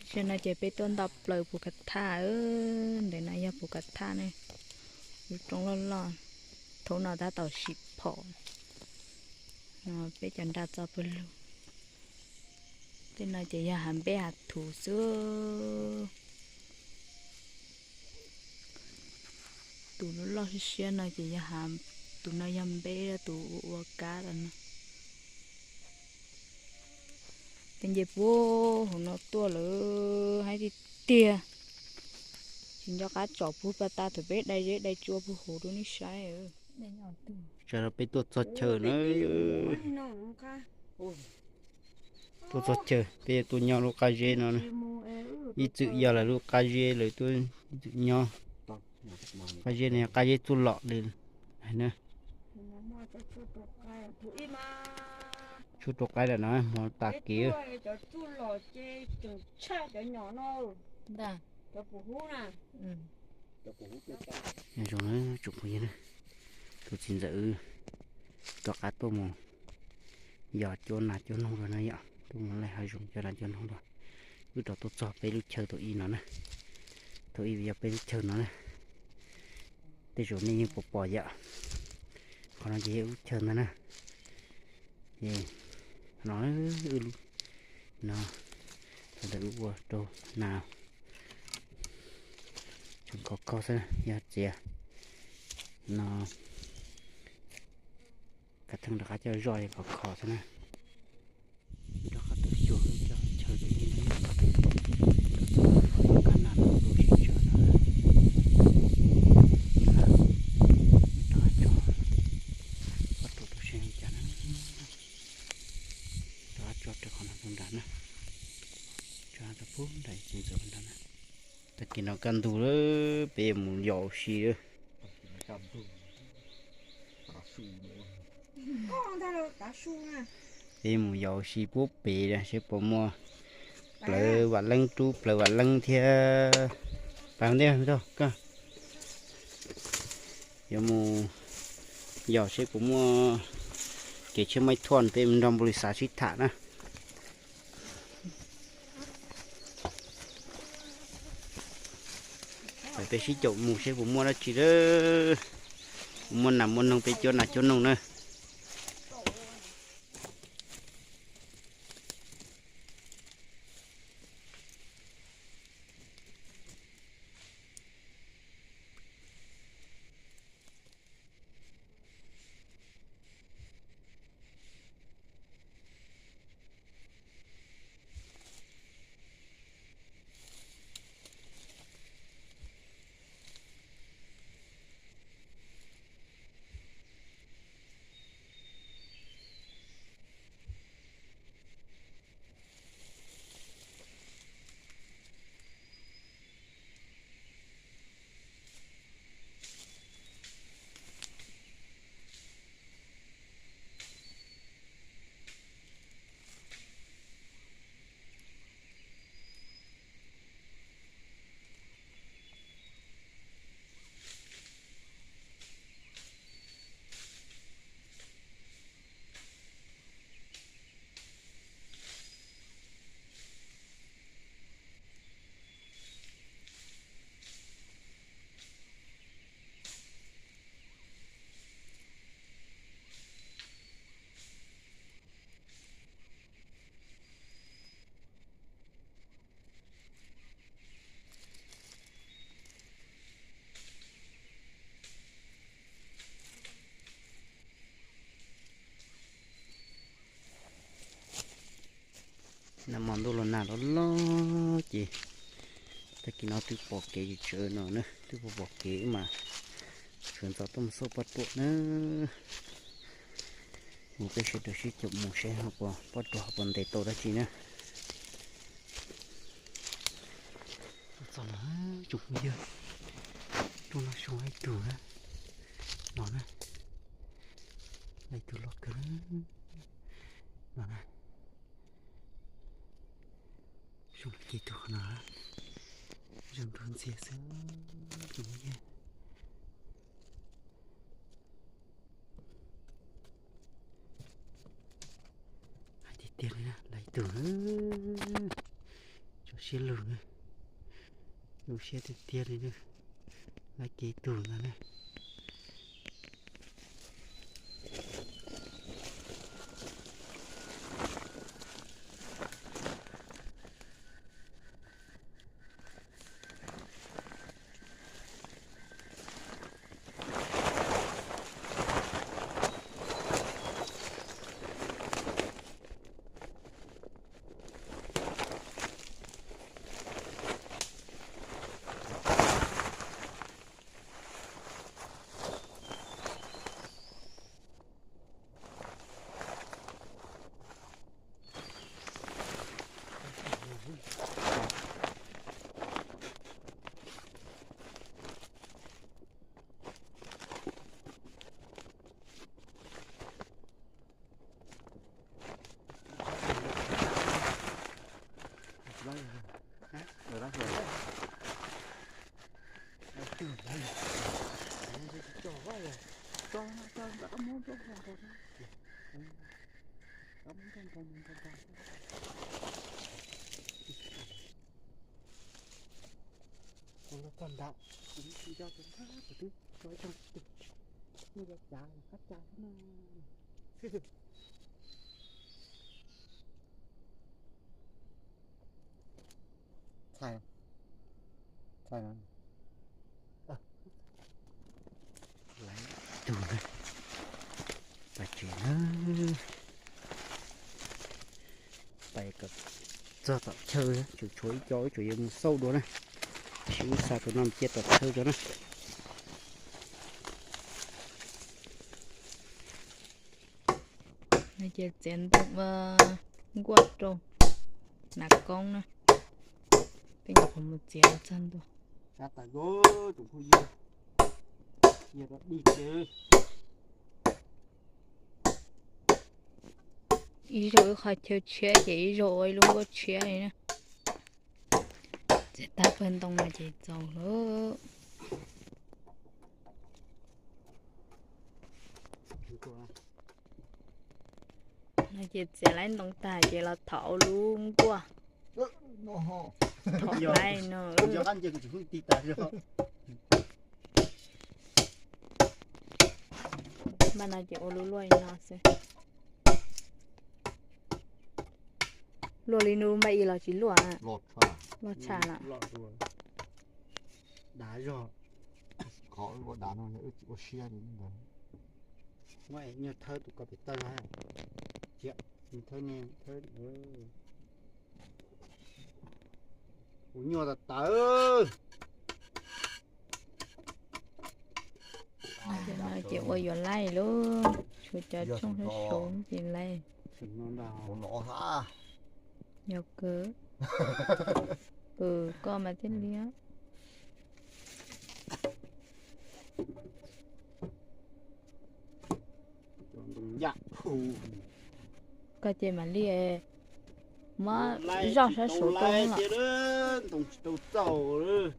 Tam sim no ces peb tuaj nto plaws puv kav thaj, ntawm no yog puv kav thaj ne, lub roob loj loj, thaum no tab tom sim phom. No peb cov nra txo pawg lug. Tej no ces yog hav npeb hav thuv xwb. Tus loj loj siab siab no ces yog hav, tus no yog npeb, tus ua ua kab los no. Ces nce puag hauv no tuaj lawm, haib tiag tiag. Tsis nco qab tsom puag pas tas thaum peb dai zeb dai tsua puag hauv rau nej saib. Tsam no peb tuaj txog chaw na. Tuaj txog chaw peb tuaj nyob lub qab zeb no. Ib txwm yog lawv lub qab zeb lawv tuaj, ib txwm nyob qab zeb no, qab zeb txuj lom li na. Tshuaj rau qaib lawm no, hmo tas kev. Zoo na tsoom phooj ywg na, tus txiv ntxawm wb rov qab tuaj mus yos cua nas cua noog rau no yom, tuaj mus laij hav zoov cua nas cua noog rau. Wb rov tuaj txog peb lub chaw thaum ub no na, thaum ub yog peb lub chaw no na. Tej zaum nej yeej pom pom yom, qhov no ces yog lub chaw ntag na. Ces no, wb lub no, thaum ntawd wb ua rau nas tseem khov kho xwb, yog txiav no kav theej rov qab coj zoj li khov kho xwb na. Rov qab tuaj xyuas lub chaw thaum ub no, rov txog qhov kab nas no tus sib tsawv no, rov qab tso, ob tug tus sib cas na, rov qab tso rau qhov no rau nrad na, tso rau puag nram txiv ntxawm nrad na. Tag kis no kaj ntug lawm, peb yuav mus yos ua si lawm. Peb mus yos ua si puag pem seb puas muaj plawv vam leeb, rub plawv vam leeb thiab. Pas ntej koj yuav mus yos seb puas muaj kev tshiab maib thuaj, peb mus nrog npaum li xav sib tham na. Peb sib caum mus seb puas muaj dab tsi lawm. Puas muaj nas muaj noog, peb cuab nas cuab noog na. Nag hmo ntuj los nag loj loj ces tag kis no twb pom kev tsawv no na, twb pom kev mas sawv ntxov tuaj mus xauj poj ruam na. Mus peb sawv daws sib caum mus seb ho puas, poj ruam ho puas ntes tau dab tsi na. Txog no tsoom phooj ywg, rooj no xyoo ib tug na, no na, ib tug loj kawg no na. Xyoo ib tug qhov no, zoo nrug ntxiag xwb tsoom phooj ywg. Hais tiag tiag li na, lawv ib tug, tso Siab lug na, zoo siab tiag tiag li na, lawv kev tug ntawd na. Kuv los txog nram, kuv tsis nco tus ntag, kuv twb tso ib tag tus, muaj cov cav qab tsa xwb na. Txhais, txhais no. Lawv tug na, pais tsev na, pais kom txog tom chaw, tseem tshuav ib co, wb tseem yuav mus xauj dua na, seb wb xa tus no mus cia tom chaw tso na. No ces txiav ntoo nkuaj rau nas koob na, peb nyuam qhuav mus txiav txog ntua. Ib zaug wb qhov chaw tshiab ces ib zaug ua ib lub nkuaj tshiab li na. Txiav tag pawg ntoo no ces txaus lawm. No ces txiav laib ntoo tag ces los thom ua lub nkuaj. Thom laib no. Npaj no ces ua lub luaj li no xwb. Luaj li no npaj ib los tsis luaj? Luaj tshaj lawm. Dav zog. Qhov ua dav no yog wb tsis ua siab li ntawd. Muab nyuag thawb tus ko pem tawg, thawb, thawb. Kuv nyuaj tas tawv. Ces ua yuav laij lauj, tshuav cov tshooj saud ces laij. Yog kawg. Koj mas thiaj liab. Koj ces mam li muab zoj saib saud tau los.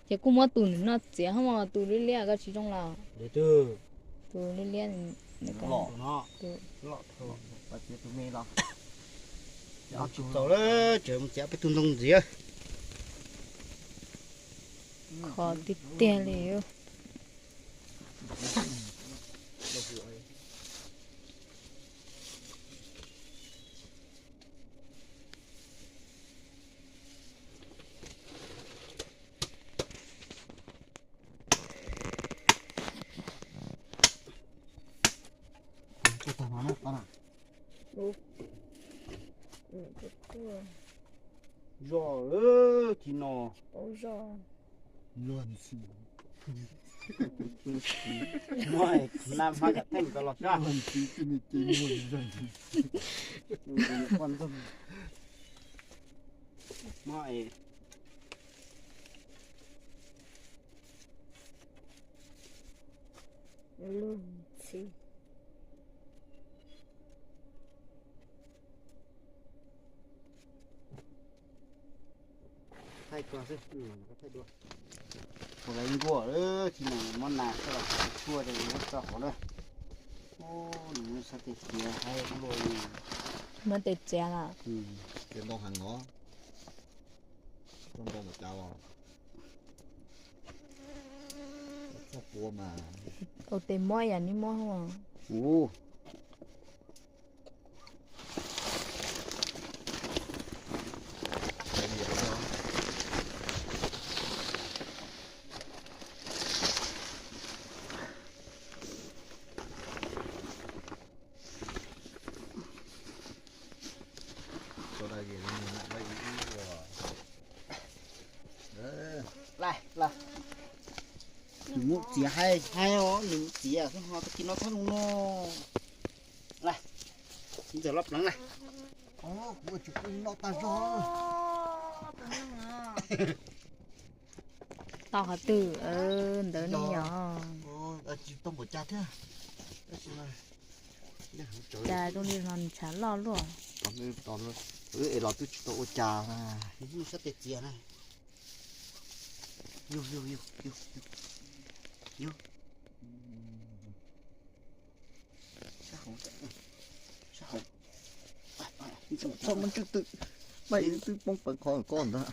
Ces kuj muab tus nws no txiav hos, tus liab liab koj tsis zoo los? Tus liab liab. Tsis txaus lawm, tseem mus txiav peb tug ntoo ntxiv. Khov tiag tiag li. Zog, tsis no. Muab na hmab yam theej tau los sab. Muab es. Thaij ko xwb, thaij dua. Kuv lawv nkuaj, tsis no muab nas tso tshuaj ces muab tso hauv na. Muab tes txiav los. Tes ntau heev os. Txoj ntau mas cas los. Txoj pua mas. Ua tes muab yam ni muab. Ua. Laij, laij. Nws muab txiav hais hais os, nws muab txiav ho tag kis no txhob zoo no. Laij, ntxawm loj pleev laij. Kuv tsis pub noj tag zog. Tau qhov twg ntawd ne yom. Tsis tau npaum cas thiab. Cas zoo li no ntshav loj luaj. Es los twb tsis tau ua cas. Sab tes txiav na. Yug, yug, yug, yug, yug. Sab hauv, sab hauv. Txhob muab ntswj twm, maj twb poob peev qhov koj ntag.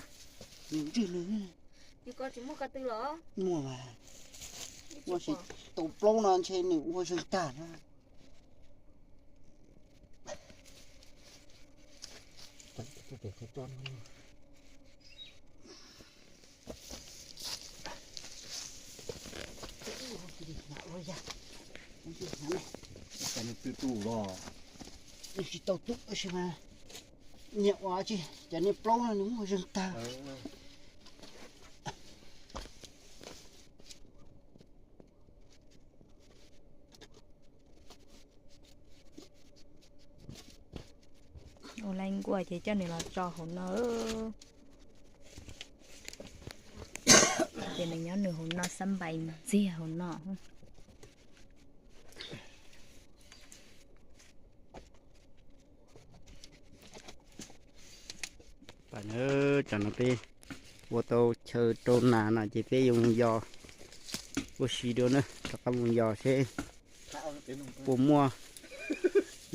Nws ntswj nws. Muaj mas, muaj si tus plaub no ntshe nws ua zeeg tag na. Nws tsis tau tub si mas nyiam ua tsi, cov niag plaub no nws muaj zeeg tag. Ua laj nkuaj ces coj nws los tso hauv no. Ces nws nyob nws hauv no xab npais ntxiag hauv no. Tam no, tam no peb ua tau chaw rau nas no ces peb yuav mus yos ua si dua na, rov qab mus yos seb puas muaj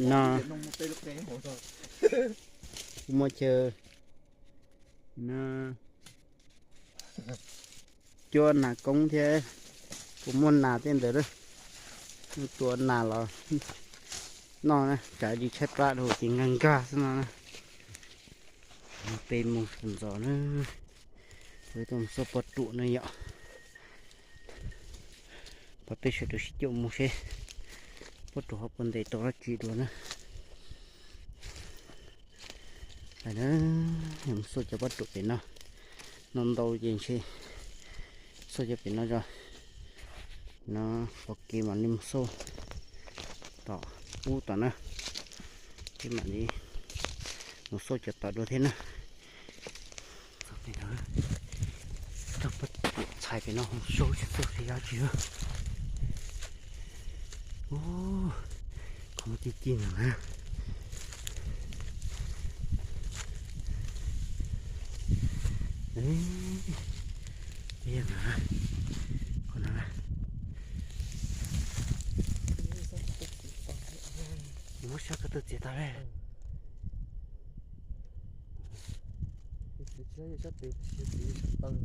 no, puas muaj chaw no. Cuab nas koob thiab, kuv muaj nas tej ntawd lawm, tua nas los noj na, tsam li tshaib plab dhau ces nkag nkag xwb no na. Peb mus ntxov na, peb tuaj mus xauj poj ruam na yom. Peb sawv daws sib caum mus seb poj ruam ho puas ntes tau dab tsi dua na. Mus xauj cov poj ruam pem no, no ntau ces ntshe xauj cov pem no tso. No, pom kev mam li mus xauj tom ub tom na, ces mam li mus xauj cov tom dua thiab na. Txog pem no, txog poj ruam txhais pem no, mus xauj tsis txog tsis yog tsis. Ub, qhov muaj ci ci ntawm na. Yog ntawm na, qhov no na. Muab sab ko taw txiav tag li. Tua kiag, tua kiag toj qab.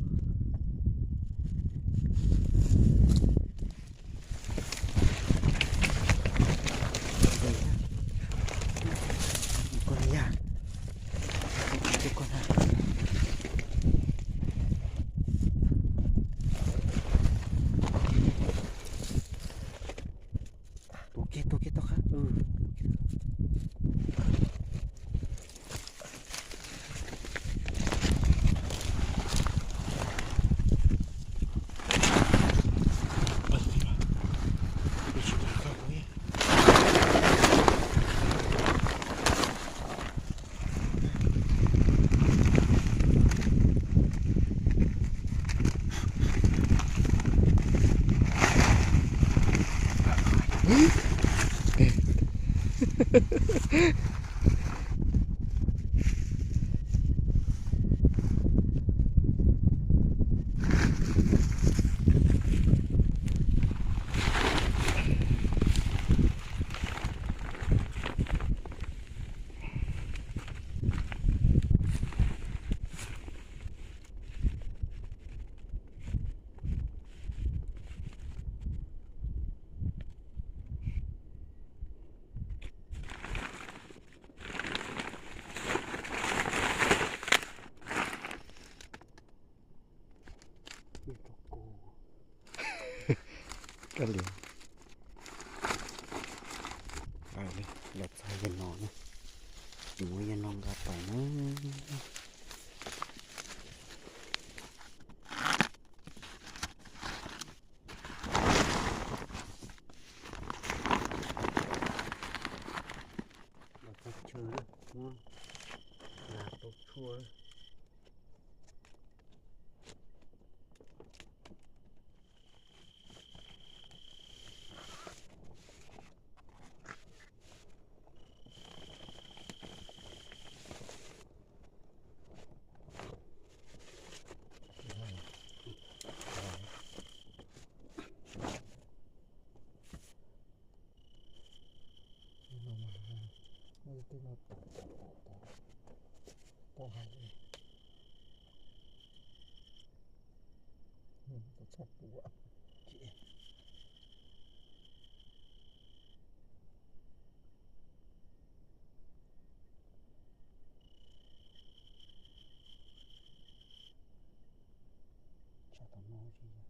Li, los txog yam no na, tsis muab yam no nqa pais na. Los txog chaw na, muab nqa tau tshuaj. Tso tom no tsis yog.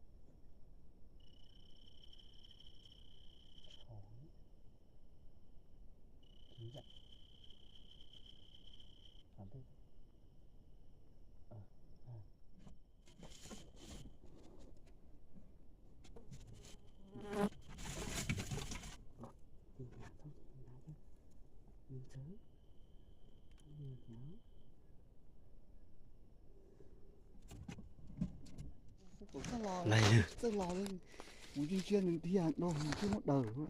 Tso. Tsis yam. Tom ntej. Laiv yawg,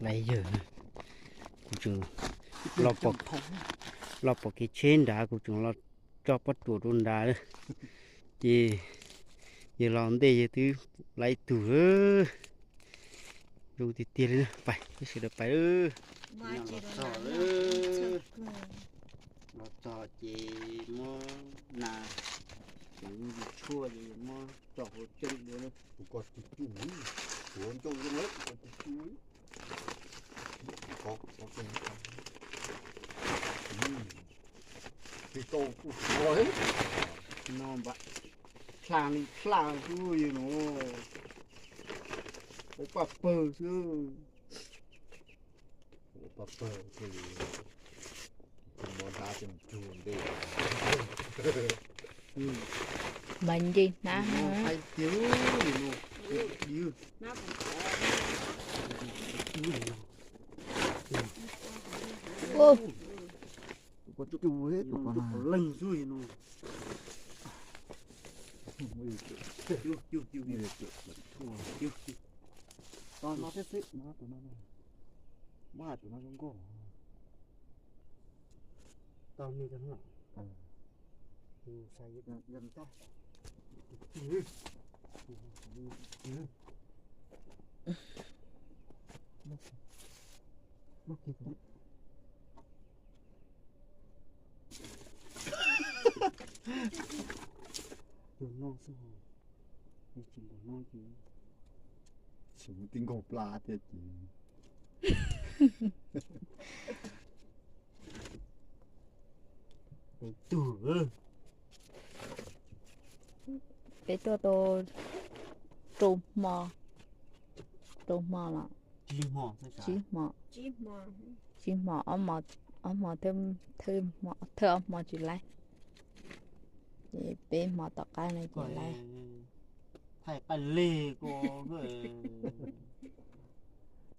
laiv yawg, kuv tseem los pom kev tsheb nrad, kuv tseem los tso pob tsuas rau nrad lawm, ces yawg los ntej yawg twb laiv tug lawm. Zoo tiag tiag li na, pais peb sawv daws pais lawm. Los txog ces muab nas, tshuaj ces muab tso hauv tseem dua. No npam dlha li dlha xwb yog no, ua paj pawg xwb. Ua paj pawg xwb, mov nrad tseem cug ntej. Mas nce hnab. Leeg xwb no. Tos no thiab xwb, tus no, muab hais tus no zoo nkauj. Tau me cov no. Tus no xwb, tsis npaum no ces tsis muaj tib nkaug plab thiab ces. Tug, peb tuaj tau rau hmo, rau hmo los tsib hmo, tsib hmo, ob hmo, ob hmo, thawj ob hmo tsis laib, ces peb hmo tom qab no ces laib. Thaij qaj leg ko.